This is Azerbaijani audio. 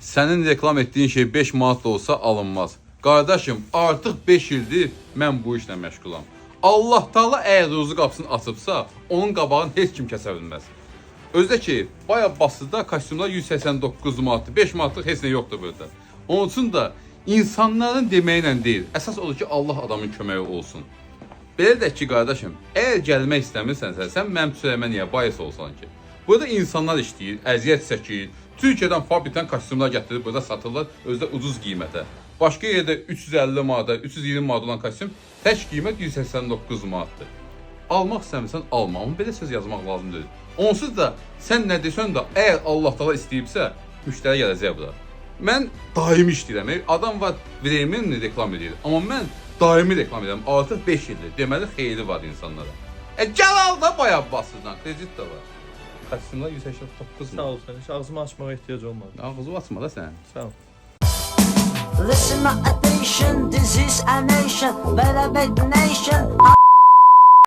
Sənin reklam etdiyin şey 5 manat da olsa alınmaz. Qardaşım, artıq 5 ildir mən bu işlə məşğulam. Allah Taala əgər ruzu qapısını açıbsa, onun qabağını heç kim kəsə bilməz. Özü də ki, Bay Abbaslıda kostyumlar 189 manatdır, 5 manatlıq heç nə yoxdur burada. Onun üçün də insanların deməyi ilə deyil, əsas odur ki, Allah adamın köməyi olsun. Belə də ki, qardaşım, əgər gəlmək istəmirsənsə, sən mənim çörəyimə niyə bayis olsan ki? Burada insanlar işləyir, əziyyət çəkir. Türkiyədən fabrikdən kostyumlar gətirib burada satırlar, özü də ucuz qiymətə. Başqa yerdə 350 manata, 320 manat olan kostyum tək qiymət 189 manatdır. Almaq istəmirsən, alma. Amma belə söz yazmaq lazım deyil. Onsuz da sən nə desən də, əgər Allah Taala istəyibsə, müştəri gələcək bura. Mən daimi işləyirəm. Adam var, vremenli reklam edir. Amma mən daimi reklam edirəm. Artıq 5 ildir. Deməli xeyri var insanlara. E gəl al da Bay Abbaslıdan. Kredit də var. Kostyumlar 189 Sağ manat. ol sən. Heç ağzımı açmağa ehtiyac olmadı. Ağzı açma da sən. Sağ ol. Listen my attention, this is a nation, better big nation.